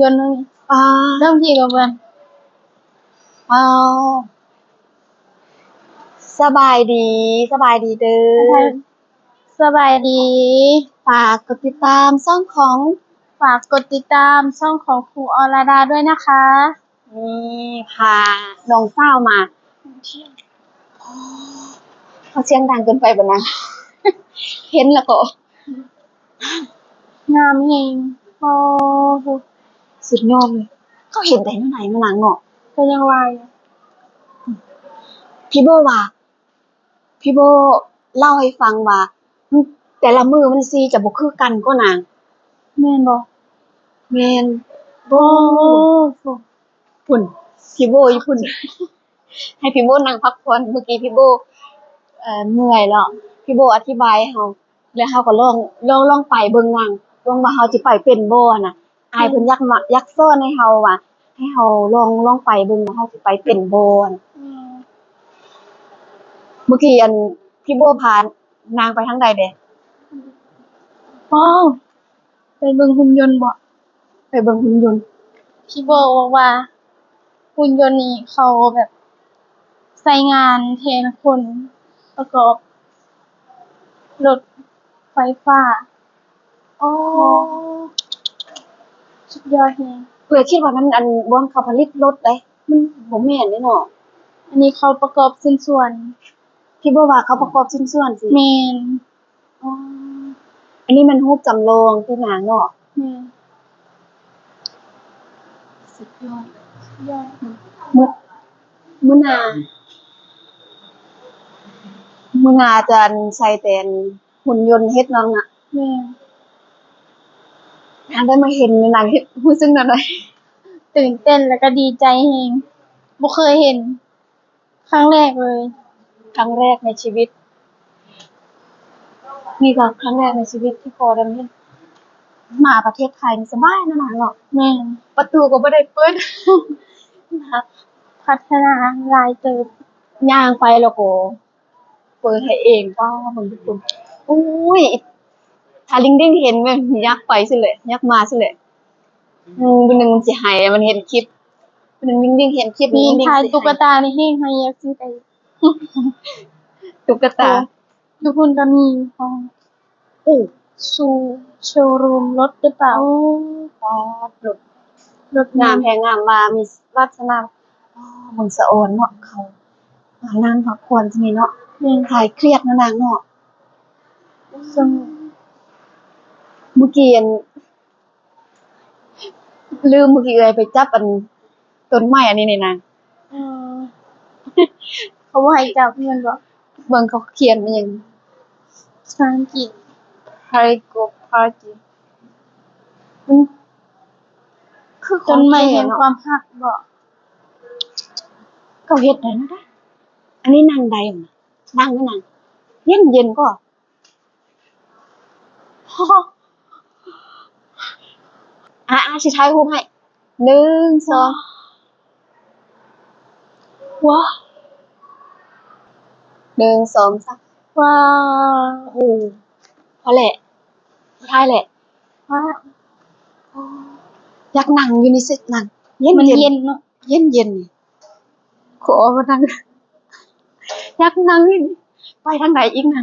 ຍົນເບິ່ງນີ້ ອ່າ ເລີ່ມທີ່ກໍເບິ່ງ ອ້າວ ສະບາຍດີ ສະບາຍດີເດີ ສະບາຍດີ ຝາກກົດຕິດຕາມຊ່ອງຂອງ ຝາກກົດຕິດຕາມຊ່ອງຂອງຄູອໍລະດາດ້ວຍນະຄະ. ນີ້ພານ້ອງສາວມາ ເຂົາສຽງດັງເກີນໄປບໍ່ນາ? ເຫັນແລ້ວກໍງາມແຮງ. ໂອ້ ສຸດຍອດເລີຍ. ເຂົາເຮັດໄດ້ແນວໃດເນາະນາງເນາະ? ກໍຍັງວ່າຢູ່ ພີ່ໂບວ່າ ພີ່ໂບເລົ່າໃຫ້ຟັງວ່າ ແຕ່ລະມື້ມັນສີຈະບໍ່ຄືກັນເກາະນາງ. ແມ່ນບໍ່? ແມ່ນ. ໂອ້ ພຸ້ນ ພີ່ໂບຢູ່ພຸ້ນ ໃຫ້ພີ່ໂບນັ່ງພັກຜ່ອນ. ເມື່ອກີ້ພີ່ໂບ ເອີ ເມື່ອຍແລ້ວ ພີ່ໂບອະທິບາຍໃຫ້ເຮົາ ແລ້ວເຮົາກໍລອງ ລອງ ລອງໄປເບິ່ງນາງ ເບິ່ງວ່າເຮົາຊິໄປເປັນບໍ່ຫັ້ນນະ. ອ້າຍເພິ່ນຢາກມາ ຢາກສອນໃຫ້ເຮົາວ່າ ໃຫ້ເຮົາລອງ ລອງໄປເບິ່ງວ່າເຮົາຊິໄປເປັນບໍ່. ອືມ ເມື່ອກີ້ ອັນ ພີ່ໂບພານາງໄປທາງໃດແດ່? ວ້າວ ໄປເບິ່ງຫຸ່ນຍົນບໍ? ໄປເບິ່ງຫຸ່ນຍົນ. ພີ່ໂບບອກວ່າຫຸ່ນຍົນນີ້ເຂົາແບບໃຊ້ງານແທນຄົນປະກອບລົດໄຟຟ້າ. ອໍ ສຸດຍອດແຮງ. ເອື້ອຍຄິດວ່າມັນ ອັນ ບ່ອນເຂົາຜະລິດລົດເດ້ ມັນບໍ່ແມ່ນເດ້ເນາະ. ອັນນີ້ເຂົາປະກອບຊິ້ນສ່ວນ. ທີ່ບອກວ່າເຂົາປະກອບຊິ້ນສ່ວນຊີ້? ແມ່ນ. ອໍ ອັນນີ້ແມ່ນຮູບຈຳລອງຕິນາງເນາະ? ແມ່ນ. ສຸດຍອດ ສຸດຍອດ. ມື້ ມື້ໜ້າ ມື້ໜ້າຈະ ອັນ ໃສ່ແຕ່ ອັນ ຫຸ່ນຍົນເຮັດນຳນະ. ແມ່ນ. ນາງໄດ້ມາເຫັນ ນາງເຮັດ ຮູ້ສຶກແນວໃດ? ຕື່ນເຕັ້ນ ແລ້ວກໍດີໃຈແຮງ. ບໍ່ເຄີຍເຫັນ. ຄັ້ງແລກເລີຍ. ຄັ້ງແລກໃນຊີວິດ. ນີ້ກໍຄັ້ງແລກໃນຊີວິດທີ່ພໍໄດ້ມາເຫັນ. ມາປະເທດໄທນີ້ສະບາຍເນາະນາງເນາະ. ແມ່ນ. ປະຕູກໍບໍ່ໄດ້ເປີດ. ພັດທະນາຫຼາຍເຕີບ. ຍ່າງໄປແລ້ວກໍ ເປີດໃຫ້ເອງ. ປ້າ ເບິ່ງທຸກຄົນ. ໂອ້ຍ ຖ້າລິງດິ້ງເຫັນແມ່ນຢາກໄປຊິແຫຼະ ຢາກມາຊິແຫຼະ. ອືມ ມື້ໜຶ່ງມັນຊິໄຫ້ ມັນເຫັນຄລິບ. ມື້ໜຶ່ງລິງດິ້ງເຫັນຄລິບ ນີ້ຖ່າຍຕຸກກະຕານີ້ແຮງ ໃຫ້ຢາກຊື້ໄປ. ຕຸກກະຕາ. ໂອ້ ຢູ່ພຸ້ນກໍມີຂອງ. ໂອ້ ຊູ ໂຊຣູມລົດຫຼືເປົ່າ? ໂອ້ ປາດ ລົດ ລົດງາມແຮງ ງາມວ່າມີວາສະໜາ. ອໍ ເບິ່ງສະອອນເນາະ ເຂົາ ອ່າ ນັ່ງພັກຜ່ອນທີ່ນີ້ເນາະ. ແມ່ນ. ຄາຍຄຽດເນາະນາງເນາະ. ເຊິ່ງ ເມື່ອກີ້ ອັນ ລືມ ເມື່ອກີ້ເອື້ອຍໄປຈັບ ອັນ ຕົ້ນໄມ້ອັນນີ້ນີ້ນາງ. ອໍ ເຂົາບໍ່ໃຫ້ຈັບແມ່ນບໍ່? ເບິ່ງເຂົາຂຽນວ່າຫຍັງ ພາສາອັງກິດ Trichophyllum. ມັນຄືຂອງແທ້ເນາະ. ຕົ້ນໄມ້ແຫ່ງຄວາມຮັກບໍ? ເຂົາເຮັດໄດ້ນະ. ອັນນີ້ນັ່ງໄດ້ນະ. ນັ່ງ ນັ່ງ ເຢັນໆ ກໍ ອາ ອາ ຊິຖ່າຍຮູບໃຫ້. ໜຶ່ງ ສອງ ວ້າວ ໜຶ່ງ ສອງ ສາມ. ວ້າວ ໂອ້ ພໍແຫຼະ ຖ່າຍແຫຼະ. ວ້າວ ຢາກນັ່ງຢູ່ນີ້ຊິ ນັ່ງ ເຢັນໆ ມັນເຢັນເນາະ. ເຢັນໆ ນີ້ ຂໍມານັ່ງ ຢາກນັ່ງ. ໄປທາງໃດອີກນະ?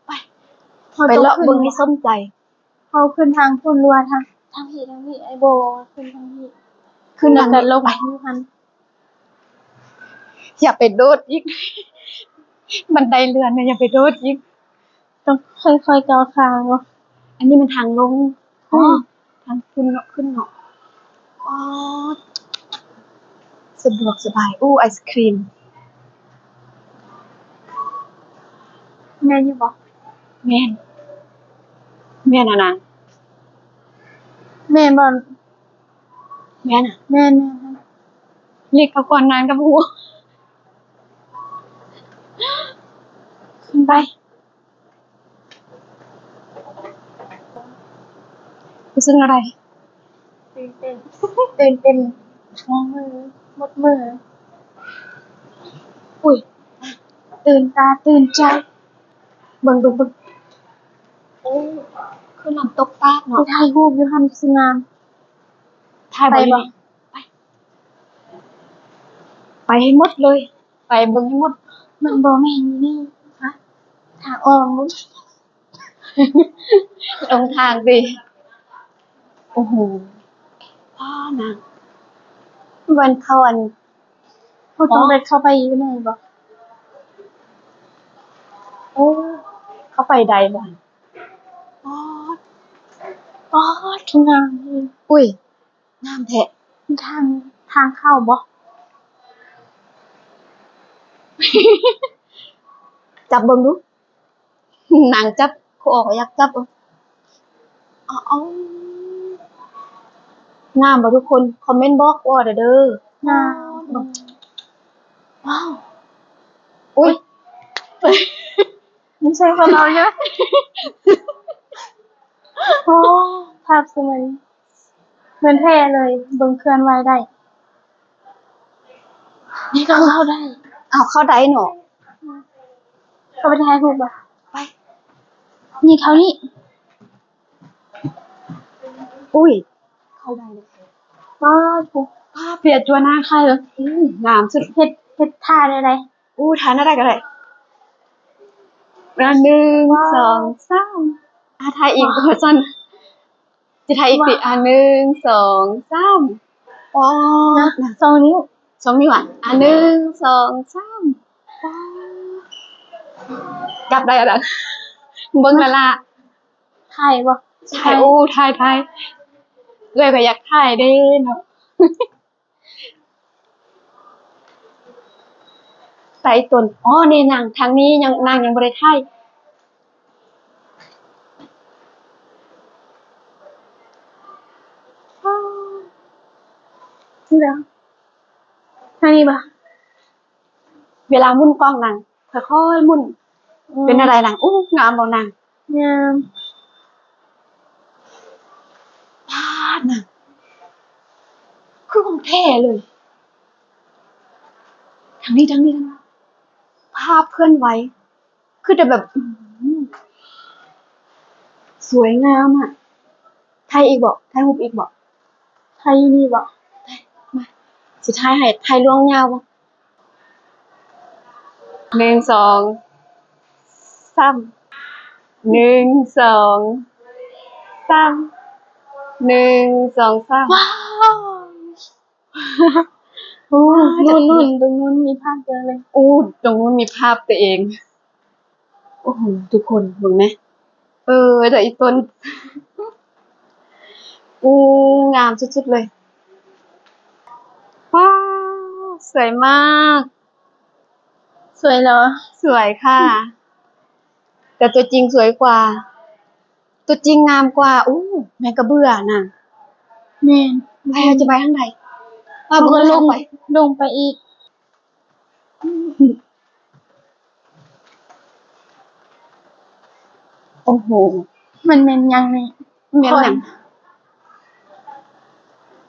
ໄປ ໄປເລາະເບິ່ງໃຫ້ສົມໃຈ. ເຮົາຂຶ້ນທາງພຸ້ນ ຫຼືວ່າທາງ ທາງພີ້ ທາງພີ້ ອ້າຍໂບວ່າຂຶ້ນທາງພີ້ ຂຶ້ນທາງ ແລ້ວກໍລົງຢູ່ຫັ້ນ. ຢ່າໄປໂດດອີກ ບັນໄດເລື່ອນນະ ຢ່າໄປໂດດອີກ. ຕ້ອງຄ່ອຍໆ ກ້າວຂ້າມເນາະ. ອັນນີ້ມັນທາງລົງ. ອໍ ທາງຂຶ້ນເນາະ ຂຶ້ນເນາະ. ອໍ ສະດວກສະບາຍ. ໂອ້ ໄອສະຄຣີມ. ແມ່ນຢູ່ບໍ່? ແມ່ນ. ແມ່ນຫັ້ນນະ. ແມ່ນບໍ່? ແມ່ນ. ແມ່ນໆ. ເລກເຂົ້າກ່ອນນາງກັບຫົວ. ຂຶ້ນໄປ. ຮູ້ສຶກແນວໃດ? ຕື່ນເຕັ້ນ ຕື່ນເຕັ້ນທັງມື ໝົດມື. ອຸ້ຍ ຕື່ນຕາຕື່ນໃຈ. ເບິ່ງ ເບິ່ງ ເບິ່ງ. ໂອ້ ຄືນ້ຳຕົກຕາດເນາະ. ໄປຖ່າຍຮູບຢູ່ຫັ້ນຄືຊິງາມ. ຖ່າຍບໍ່ ໄປບໍ່? ຢູ່ນີ້ ໄປ ໄປໃຫ້ໝົດເລີຍ ໄປເບິ່ງໃຫ້ໝົດ. ມັນບໍ່ແມ່ນຢູ່ນີ້ ຮະ ທາງອ້ອມ ຫຼົງທາງຕິ. ໂອ້ໂຫ ວ້າວ ນາງ ແມ່ນເຂົາ ອັນ ເຮົາຕ້ອງໄດ້ເຂົ້າໄປຢູ່ໃນບໍ່? ໂອ້ ເຂົ້າໄປໄດ້ບໍ່? ປາດ ປາດ ຄືງາມ. ອຸ້ຍ ງາມແທ້. ທາງ ທາງເຂົ້າບໍ່? ຈັບເບິ່ງດູ. ນາງຈັບ ຄູອອກຢາກຈັບ. ເອົາ ເອົາ ງາມບໍ່ທຸກຄົນ? ຄອມເມັນບອກເວົ້າແດ່ເດີ. ງາມ. ວ້າວ ອຸ້ຍ ມັນໃສ່ຂອງເຮົາເນາະ. ໂອ້ ພາບສວຍ ເໝືອນແທ້ເລີຍ ເບິ່ງເຄື່ອນໄຫວໄດ້. ນີ້ກໍເຂົ້າໄດ້. ເອົາ ເຂົ້າໄດ້ເນາະ. ເຂົ້າໄປຖ່າຍຮູບບໍ່? ໄປ. ນີ້ເທົ່ານີ້. ອຸ້ຍ ເຂົ້າໄດ້ເລີຍ. ປາດ ພາບເປັນຕົວໜ້າຄ້າຍເລີຍ. ອືມ ງາມສຸດ. ເຮັດ ເຮັດທ່າໄດ້ໃດ? ອູ້ ທ່ານັ້ນໄດ້ກໍໄດ້. ໜຶ່ງ ສອງ ສາມ. ອາ ຖ່າຍອີກ. ວ່າ ວ່າຊັ້ນ ຊິຖ່າຍອີກຕິ. ອາ ໜຶ່ງ ສອງ ສາມ. ປາດ ນະ ສອງນິ້ວ ສອງນິ້ວ. ອາ ອາ ໜຶ່ງ ສອງ ສາມ. ປາດ ກັບໄດ້ລະ ເບິ່ງລະລະ. ຖ່າຍບໍ່? ຖ່າຍ. ໂອ້ ຖ່າຍ ຖ່າຍ. ເອື້ອຍກໍຢາກຖ່າຍເດ້ເນາະ. ໃສ່ຕົນ ອໍ ນີ້ນາງ ທາງນີ້ຍັງ ນາງຍັງບໍ່ໄດ້ຖ່າຍ. ທາງນີ້ບໍ່? ເວລາໝຸນກ້ອງນາງ ຄ່ອຍໆໝຸນ. ອືມ ເປັນແນວໃດນາງ? ອູ້ ງາມບໍ່ນາງ? ງາມ. ປາດ ນາງ ຄືຂອງແທ້ເລີຍ. ທາງນີ້ ທາງນີ້ ທາງນີ້. ພາບເຄື່ອນໄຫວ ຄືແຕ່ແບບ ອືມ ສວຍງາມອະ. ຖ່າຍອີກບໍ່? ຖ່າຍຮູບອີກບໍ່? ຖ່າຍຢູ່ນີ້ບໍ່? ມາ ຊິຖ່າຍໃຫ້. ຖ່າຍລວງຍາວບໍ່? ໜຶ່ງ ສອງ ສາມ. ໜຶ່ງ ສອງ ສາມ. ໜຶ່ງ ສອງ ສາມ. ວ້າວ ໂອ້ ວ້າວ ນຸ່ນ ນຸ່ນ ຕຣົງນຸ່ນມີພາບເຕັມເລີຍ. ໂອ້ ຕຣົງນຸ່ນມີພາບຕົວເອງ. ໂອ້ໂຫ ທຸກຄົນເບິ່ງແມ. ເອີ ແຕ່ອີຕົນ ອູ້ ງາມສຸດໆເລີຍ. ວ້າວ ສວຍມາກ. ສວຍເຫຼື? ສວຍຄ່ະ ແຕ່ຕົວຈິງສວຍກວ່າ. ຕົວຈິງງາມກວ່າ. ໂອ້ ແມ່ນກະເບື່ອນະ. ແມ່ນ. ໄປ ເຮົາຈະໄປທາງໃດ? ວ່າ ເຮົາກໍລົງ ໄປ ລົງໄປອີກ. ໂອ້ໂຫ ມັນແມ່ນຫຍັງນີ້? ແມ່ນຫຍັງ?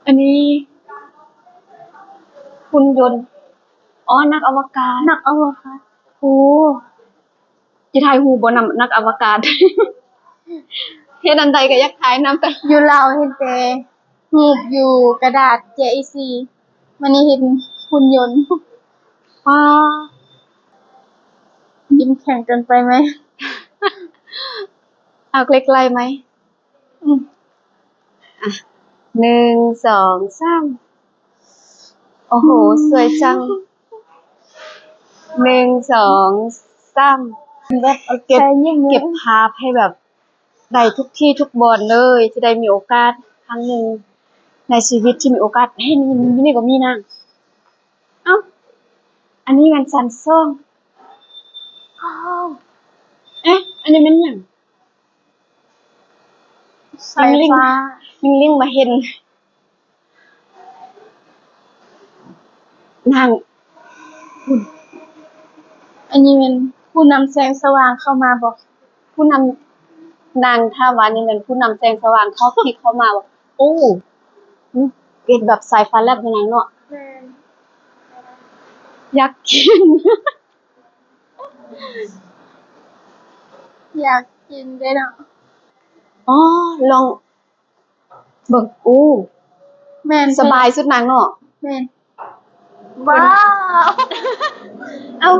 ອັນນີ້ຫຸ່ນຍົນ. ອໍ ນັກອະວະກາດ. ນັກອະວະກາດ. ໂອ້ ຊິຖ່າຍຮູບບໍ່ນຳນັກອະວະກາດ? ເຮັດອັນໃດກໍຢາກຖ່າຍນຳ. ຢູ່ລາວເຫັນແຕ່ຮູບຢູ່ກະດາດ ເຈ ເອ ສີ່ ມື້ນີ້ເຫັນຫຸ່ນຍົນ. ປາ ຍິ້ມແຂງເກີນໄປໄໝ? ເອົາໃກ້ໆໄໝ? ອືມ ອ່ະ ໜຶ່ງ ສອງ ສາມ. ໂອ້ໂຫ ສວຍຈັງ. ໜຶ່ງ ສອງ ສາມ. ແບບເອົາ ເກັບ ເກັບພາບໃຫ້ແບບໄດ້ທຸກທີ່ທຸກບ່ອນເລີຍ ທີ່ໄດ້ມີໂອກາດຄັ້ງໜຶ່ງໃນຊີວິດທີ່ມີໂອກາດ. ເຮີ້ຍ ນີ້ ນີ້ກໍມີນາງ. ເອົ້າ ອັນນີ້ແມ່ນຊັ້ນສອງ. ອ້າວ ເອະ ອັນນີ້ແມ່ນຫຍັງ? ສາຍໄຟຟ້າ. ລິງໆ ລິງໆ ມາເຫັນ ນາງ ອັນນີ້ແມ່ນຜູ້ນຳແສງສະຫວ່າງເຂົ້າມາບໍ? ຜູ້ນຳ ນາງຖາມວ່ານີ້ແມ່ນຜູ້ນຳແສງສະຫວ່າງເຂົ້າ ທີ່ເຂົ້າມາບໍ? ໂອ້ ເຮັດແບບສາຍຟ້າແລັບແມ່ນຫຍັງເນາະ. ແມ່ນ. ຢາກກິນ ຢາກກິນເດ້ເນາະ. ອໍ ລອງ ເບິ່ງ ໂອ້ ແມ່ນ ສະບາຍສຸດນາງເນາະ. ແມ່ນ. ວ້າວ ເອົ້າ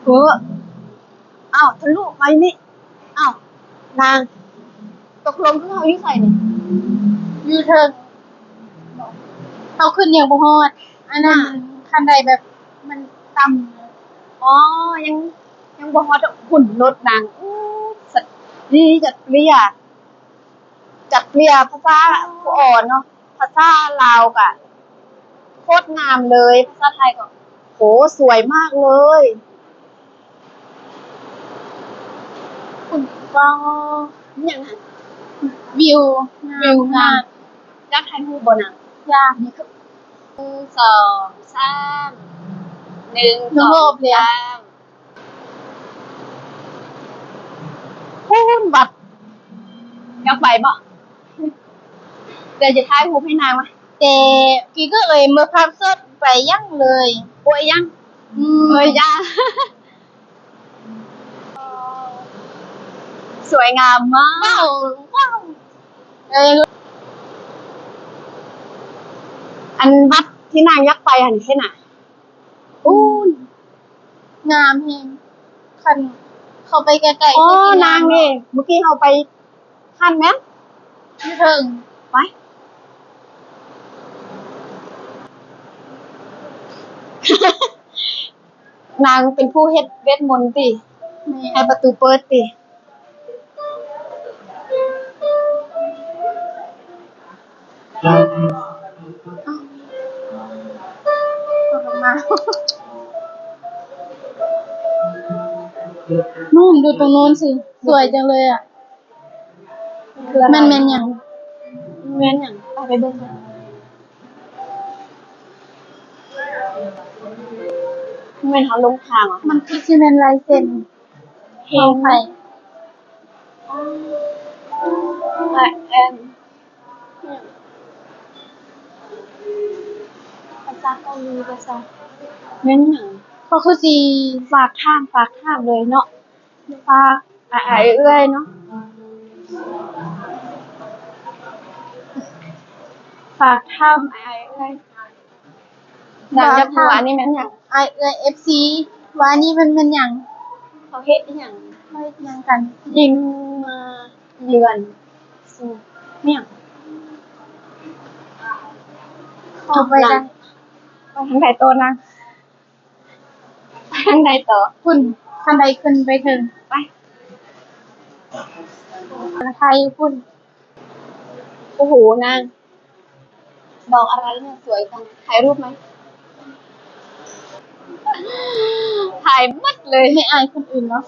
ໂອ້ ເອົ້າ ທະລຸມານີ້ ເອົ້າ ນາງ ຕົກລົງຄືເຮົາຢູ່ໃສນີ້? ຢູ່ເທິງ ເຮົາຂຶ້ນຍັງບໍ່ຮອດ ອັນນັ້ນ ຂັ້ນໄດແບບມັນຕ່ຳ. ອໍ ຍັງ ຍັງບໍ່ຮອດພຸ້ນ ລົດນາງ ອູ້ ສັດ ດີຈັດເລຍ ຈັດເລຍ ພາສາຜູ້ອ່ອນເນາະ ພາສາລາວກະໂຄດງາມເລີຍ ພາສາໄທກໍ ໂຫ ສວຍມາກເລີຍ. ຄຸນກໍ ອີຫຍັງຫັ້ນ? ວິວ ວິວງາມ ຢາກຖ່າຍຮູບບໍ່ນະ? ຢາກ. ໜຶ່ງ ສອງ ສາມ ໜຶ່ງ ສອງ ສາມ. ພຸ້ນວັດ ຢາກໄປບໍ່? ດຽວຈະຖ່າຍຮູບໃຫ້ນາງມາ ແຕ່ກີ້ກໍເອີຍ ເມື່ອພາບສົດໄປຍັງເລີຍ ໂອ້ຍ ຍັງ ອືມ ເອີຍ ຢ່າ ສວຍງາມມາກ ວ້າວ ວ້າວ ເອີຍ ອັນວັດທີ່ນາງຢາກໄປຫັ້ນເດ້ນະ ອູ້ນ ງາມແຮງ ຄັນເຂົ້າໄປໃກ້ໆ ອໍ ກໍຊິງາມ ນາງນີ້ ເນາະ ມື້ກີ້ເຮົາໄປຫັ້ນແມ່ນ ຢູ່ເທິງ ໄປ ນາງເປັນຜູ້ເຮັດເວດມົນຕິ? ແມ່ນ. ໃຫ້ປະຕູເປີດຕິ? ນູ້ນ ດູຕົງໂນ້ນຊິ ສວຍຈັງເລີຍອະ. ແມ່ນ ແມ່ນຫຍັງ? ແມ່ນຫຍັງ? ໄປ ໄປເບິ່ງກັນ. ແມ່ນເຮົາຫຼົງທາງຫວາ? ມັນຄືຊິແມ່ນລາຍເຊັນຂອງໃຜ? ອາ ແອນ ພາສາເກົາຫຼີ ພາສາ ແມ່ນຫຍັງ? ເຂົາຄືຊິຝາກຖາມ ຝາກຖາມເລີຍເນາະ. ຝາກອ້າຍເອື້ອຍເນາະ ຝາກຖາມອ້າຍເອື້ອຍ ນາງຢາກຮູ້ວ່າອັນນີ້ແມ່ນຫຍັງ? ອ້າຍເອື້ອຍ ເອັຟຊີ ວ່າອັນນີ້ມັນແມ່ນຫຍັງ? ເຂົາເຮັດອີ່ຫຍັງ? ເຂົາເຮັດຫຍັງກັນ? ຍິງມາເຍືອນ ແມ່ນຫຍັງ? ເຂົ້າໄປໄດ້ ໄປທາງໃດຕໍ່ນາງ? ໄປທາງໃດຕໍ່? ພຸ້ນ ຂັ້ນໄດຂຶ້ນໄປເທິງ ໄປ ຖ່າຍພຸ້ນ. ໂອ້ໂຫ ນາງ ดอกอะไรเนี่ยสวยจัง ถ่ายรูปไหม? ถ่ายหมดเลย ไม่อายคนอื่นเนาะ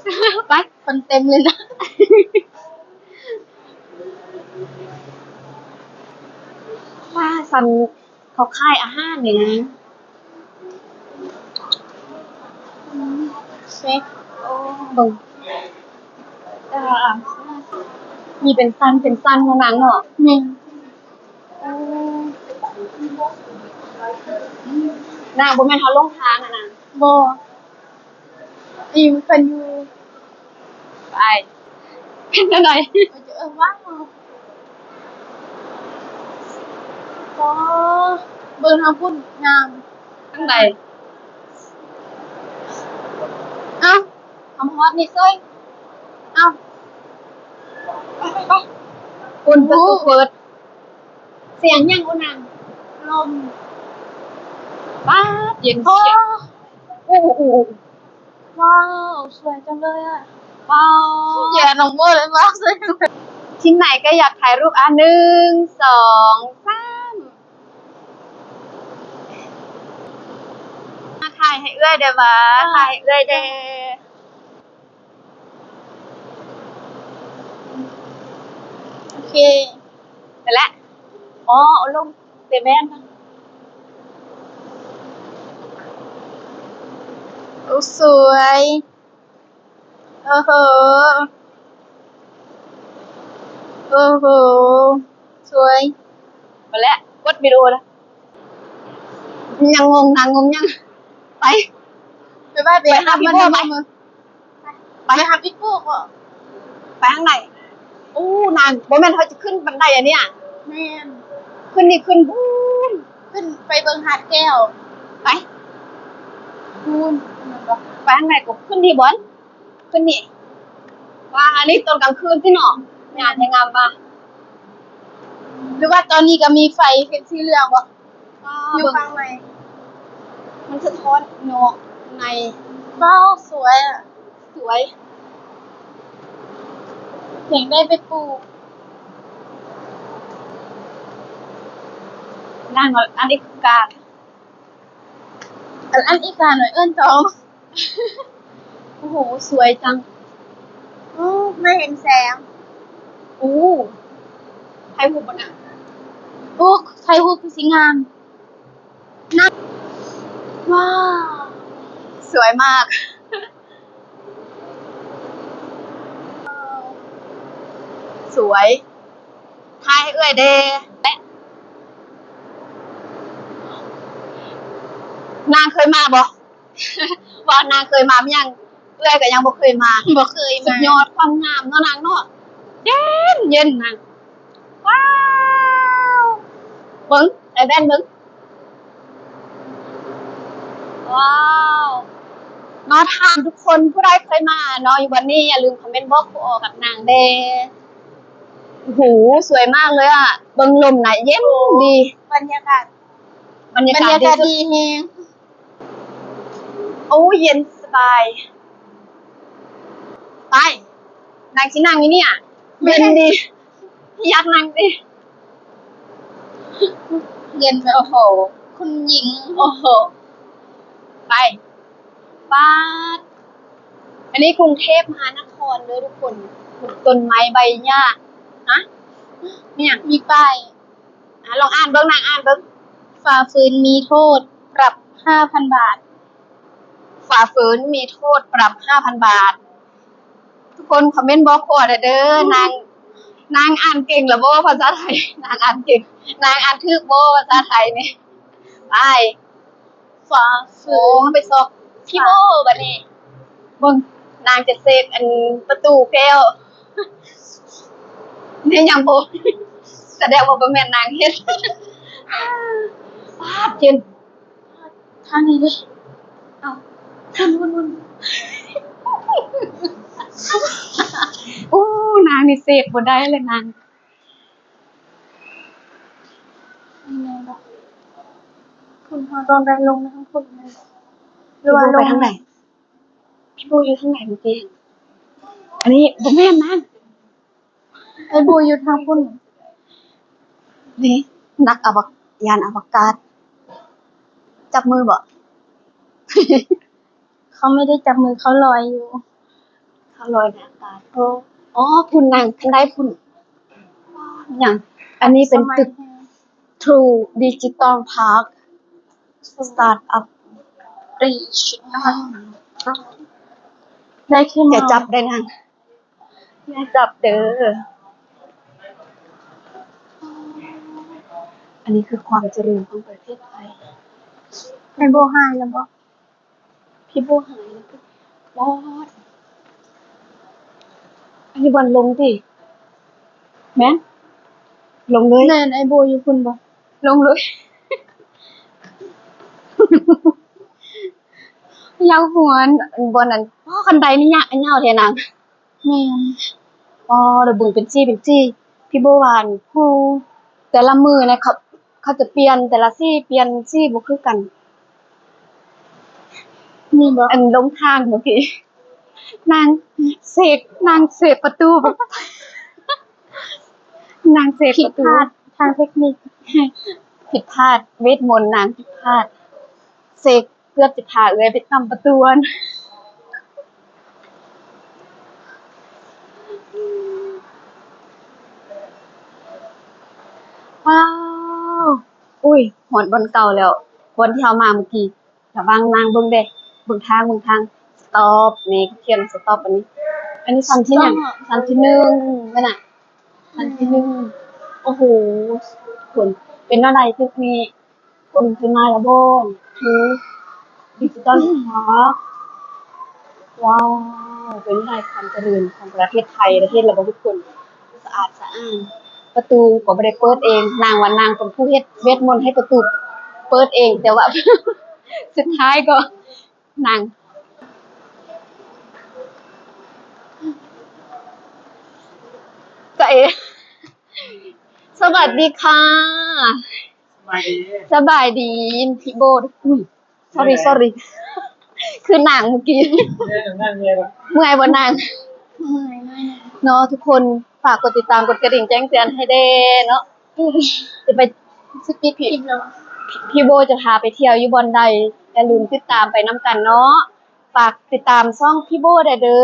ไป คนเต็มเลยนะ ว่าสัน ເຂົາຂາຍອາຫານນີ້ນະ ເຊັກ ເບິ່ງ ເອີ ມີເປັນຊັ້ນເປັນຊັ້ນເນາະນາງເນາະ ແມ່ນ ເອີ ນາງ ບໍ່ແມ່ນເຮົາຫຼົງທາງຫັ້ນນະ ບໍ່ ອີ່ມເພິ່ນຢູ່ ໄປ ເປັນຈັ່ງໃດ? ເອີ ວ້າວ ອໍ ເບິ່ງທາງພຸ້ນງາມ ທາງໃດ? ເອົ້າ ເຮົາມາຮອດນີ້ເສີຍ ເອົ້າ ໄປ ໄປ ໄປ ພຸ້ນ ປະຕູເປີດ. ສຽງຫຍັງ ໂອນາງ? ລົມ ປາດ ເຢັນສຽງ ໂອ້ ໂອ້ ໂອ້ ໂອ້ ວ້າວ ສວຍຈັງເລີຍອະ ວ້າວ ແຍ່ນ້ອງໂມເລີຍ ວ້າວ ສວຍຈັງເລີຍ ທີມໃດກໍຢາກຖ່າຍຮູບ ອະ ໜຶ່ງ ສອງ ສາມ ມາຖ່າຍໃຫ້ເອື້ອຍແດ່ຫວາ ເອີ ຖ່າຍໃຫ້ເອື້ອຍແດ່. ໂອເຄ ໄປແລ້ວ ອໍ ເອົາລົງເຕະແບນກ່ອນ ໂອ້ ສວຍ ໂອ້ໂຫ ໂອ້ໂຫ ສວຍ ໄປແລ້ວ ກົດວິດີໂອແລ້ວ ຍັງງົງ ນາງງົງຍັງ ໄປ ໄປ ໄປຫາ ໄປຫາ ໄປຫາ ໄປຫາ ໄປທາງໃດ? ໂອ້ ນາງ ບໍ່ແມ່ນເຮົາຈະຂຶ້ນບັນໄດອັນນີ້ອະ? ແມ່ນ ຂຶ້ນນີ້ ຂຶ້ນພຸ້ນ ຂຶ້ນໄປເບິ່ງຫາດແກ້ວ ໄປ ພຸ້ນ ໄປທາງໃດກໍຂຶ້ນນີ້ບໍ ຂຶ້ນນີ້ ວ້າ ອັນນີ້ຕອນກາງຄືນຕິເນາະ ງາມແທ້ງາມວ່າ ຫຼືວ່າຕອນນີ້ກໍມີໄຟເປັນສີເຫຼືອງບໍ? ວ້າ ຢູ່ຂ້າງໃນ ມັນສະທ້ອນເນາະ ໃນ ວ້າວ ສວຍອະ ສວຍ ຢາກໄດ້ໄປປູກ ນາງ ອັນນີ້ຄືການ ອັນ ອັນອີກກາໜ້ອຍເອີ້ນຕອງ ໂອ້ໂຫ ສວຍຈັງ ໂອ້ ມາເຫັນແສງ ໂອ້ ຖ່າຍຮູບບໍ່ນະ ໂອ້ ຖ່າຍຮູບຄືຊິງາມນະ ວ້າວ ສວຍມາກ ສວຍ ຖ່າຍໃຫ້ເອື້ອຍແດ່ ນາງເຄີຍມາບໍ່? ວ່ານາງເຄີຍມາ ແມ່ນຫຍັງ ເອື້ອຍກໍຍັງບໍ່ເຄີຍມາ ບໍ່ເຄີຍມາ ສຸດຍອດຄວາມງາມເນາະນາງເນາະ ເຢັນ ເຢັນນາງ ວ້າວ ເບິ່ງ ໃສ່ແວ່ນເບິ່ງ ວ້າວ ມາຖາມທຸກຄົນ ຜູ້ໃດເຄີຍມາເນາະ ຢູ່ບ່ອນນີ້ ຢ່າລືມຄອມເມັນບອກຄູອໍກັບນາງແດ່ ໂອ້ໂຫ ສວຍມາກເລີຍອະ ເບິ່ງລົມນະ ເຢັນດີ ບັນຍາກາດ ບັນຍາກາດ ບັນຍາກາດດີ ດີແຮງ ໂອ້ ເຢັນສະບາຍ ໄປ ນາງຊິນັ່ງຢູ່ນີ້ ເຢັນດີ ຢາກນັ່ງຕິ ເຢັນ ໂອ້ໂຫ ຄຸນຍິງ ໂອ້ໂຫ ໄປ ປາດ ອັນນີ້ກຸງເທບມະຫານະຄອນເດີທຸກຄົນ ຕົ້ນໄມ້ໃບຫຍ້າ ຮະ ມີຫຍັງ? ມີປ້າຍ ອາ ລອງອ່ານເບິ່ງ ນາງອ່ານເບິ່ງ ຝ່າຝືນມີໂທດ ປັບຫ້າພັນບາດ ຝ່າຝືນມີໂທດ ປັບຫ້າພັນບາດ ທຸກຄົນຄອມເມັນບອກຂໍແດ່ເດີ ນາງ ນາງອ່ານເກັ່ງລະບໍ່ພາສາໄທ? ນາງອ່ານເກັ່ງ ນາງອ່ານຖືກບໍ່ພາສາໄທນີ້? ໄປ ຝາຝືນ ໂອ້ ໄປຊອກ ພີ່ໂບ ບັດນີ້ ເບິ່ງ ນາງຈະເສກອັນປະຕູແກ້ວ ເຮັດຫຍັງໂບ? ສະແດງວ່າບໍ່ແມ່ນນາງເຮັດ ປາດ ເຢັນ ທາງນີ້ເດ້ ເອົ້າ ວຸນ ວຸນ ໂອ້ ນາງນີ້ເສກບໍ່ໄດ້ເລີຍນາງ ນີ້ແມ່ນບໍ່? ຄຸນເຮົາຕ້ອງໄດ້ລົງໄປທາງພຸ້ນແມ່ນບໍ່? ຫຼືວ່າລົງໄປທາງໃດ? ພີ່ໂບຢູ່ທາງໃດເມື່ອກີ້? ອັນນີ້ບໍ່ແມ່ນນາງ ອ້າຍໂບຢູ່ທາງພຸ້ນ ນີ້ ນັກອະວະ ຍານອະວະກາດ ຈັບມືບໍ່? ເຂົາໄມ່ໄດ້ຈັບມື ເຂົາລອຍຢູ່ ເຂົາລອຍໃນອາກາດ ໂອ້ ອໍ ພຸ້ນນາງ ຄັນໄດພຸ້ນ ຫຍັງ ອັນນີ້ເປັນຕຶກ True Digital Park Startup Digital ໄດ້ຂຶ້ນ ຢ່າຈັບເດີນາງ ຢ່າຈັບເດີ ອັນນີ້ຄືຄວາມຈະເລີນຂອງປະເທດໄທ ແມ່ນບໍ່ ຫາຍແລ້ວບໍ່? ພີ່ໂບຫາຍແລ້ວ ອັນນີ້ບ່ອນລົງຕິ ແມ່ນ ລົງເລີຍ ແມ່ນ ອ້າຍໂບຢູ່ພຸ້ນບໍ່? ລົງເລີຍ ລາວຫົວ ອັນ ບ່ອນນັ້ນ ອໍ ຄັນໄດນີ້ຍາວ ຍາວແທ້ນາງ ແມ່ນ ອໍ ລະເບິ່ງເປັນສີ່ເປັນສີ່ ພີ່ໂບວ່າ ອັນ ຜູ້ ແຕ່ລະມື້ນະ ເຂົາ ເຂົາຈະປ່ຽນແຕ່ລະສີ ປ່ຽນສີບໍ່ຄືກັນ ນີ້ບໍ່ ອັນລົງທາງເມື່ອກີ້ ນາງເສກ ນາງເສກປະຕູ ນາງເສກປະຕູ ຜິດພາດທາງເຕັກນິກ ຜິດພາດ ເວດມົນນາງຜິດພາດ ເສກ ເກືອບຈະພາເອື້ອຍໄປຕຳປະຕູ ວ້າວ ອຸ້ຍ ຮອດບ່ອນເກົ່າແລ້ວ ບ່ອນທີ່ເຮົາມາເມື່ອກີ້ ລະວັງນາງເບິ່ງເດ້ ເບິ່ງທາງ ເບິ່ງທາງ ສະຕັອບ ນີ້ຂຽນສະຕັອບ ອັນນີ້ ອັນນີ້ຊັ້ນທີຫຍັງ? ຊັ້ນທີໜຶ່ງ ແມ່ນນະ ຊັ້ນທີໜຶ່ງ ໂອ້ໂຫ ທຸກຄົນ ເປັນແນວໃດຕຶກນີ້? ຄົນເຄີຍມາແລ້ວບໍ່? ຄື Digital Park ວ້າວ ເປັນໄດ້ຄວາມຈະເລີນຂອງປະເທດໄທ ເຫັນແລ້ວບໍ່ທຸກຄົນ? ສະອາດສະອ້ານ ປະຕູກໍບໍ່ໄດ້ເປີດເອງ, ນາງວ່ານາງເປັນຜູ້ເຮັດເວດມົນໃຫ້ປະຕູເປີດເອງ, ແຕ່ວ່າ ສຸດທ້າຍກໍນາງ ຈາເອ ສະຫວັດດີຄ່ະ. ສະບາຍດີ. ສະບາຍດີ. ພີ່ໂບດ ອຸ້ຍ sorry sorry ຄືນາງເມື່ອກີ້. ເມື່ອຍບໍ່ນາງ? ເມື່ອຍ ເນາະທຸກຄົນ. ຝາກກົດຕິດຕາມ ກົດກະດິ່ງແຈ້ງເຕືອນໃຫ້ແດ່ເນາະ. ຈະໄປ ຊິປິດຄລິບແລ້ວ. ພີ່ໂບຈະພາໄປທ່ຽວຢູ່ບ່ອນໃດ ຢ່າລືມຕິດຕາມໄປນຳກັນເນາະ. ຝາກຕິດຕາມຊ່ອງພີ່ໂບໄດ້ເດີ.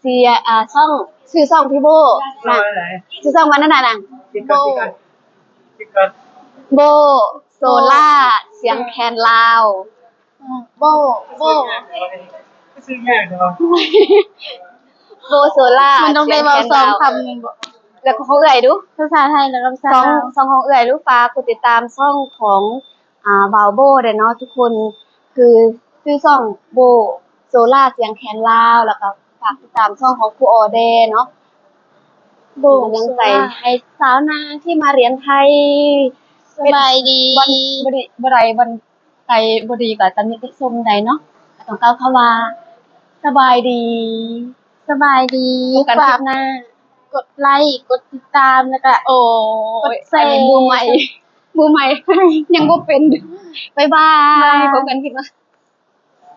ຊື່ ອ່າ ຊ່ອງ ຊື່ຊ່ອງພີ່ໂບນະ. ຊື່ຊ່ອງວ່ານັ້ນນະນາງ. ໂບ ໂບໂຊລາ ສຽງແຄນລາວ. ໂບ ໂບ ຊື່ຍາກເນາະ. ໂບໂຊລາ ມັນຕ້ອງໄດ້ເວົ້າສອງຄຳແມ່ນບໍ່? ແລ້ວກໍຂອງເອື້ອຍດູ ພາສາໄທ ແລ້ວກໍພາສາລາວ. ຊ່ອງຂອງເອື້ອຍດູ. ຝາກກົດຕິດຕາມຊ່ອງຂອງ ອ່າ ບ່າວໂບໄດ້ເນາະທຸກຄົນ. ຄື ຊື່ຊ່ອງໂບໂຊລາ ສຽງແຄນລາວ. ແລ້ວກໍຝາກຕິດຕາມຊ່ອງຂອງຄູອໍແດ່ເນາະ. ໂບ ເປັນກຳລັງໃຈໃຫ້ສາວນາງທີ່ມາຮຽນໄທ. ສະບາຍດີ. ບໍ່ໄດ້ ບໍ່ໄດ້ ບໍ່ໄດ້ ໃດບໍ່ດີກໍຕຳນິຕິຊົມໃດເນາະ, ກໍຕ້ອງກ່າວຄຳວ່າ ສະບາຍດີ. ສະບາຍດີ. ພົບກັນຄລິບໜ້າ. ຝາກກົດໄລ ກົດຕິດຕາມ ແລ້ວກະ ໂອ້ຍ ກົດແຊ. ອັນນີ້ມືໃໝ່ ມືໃໝ່ ຍັງບໍ່ເປັນ. ບາຍບາຍ. ບາຍ. ພົບກັນຄລິບໜ້າ.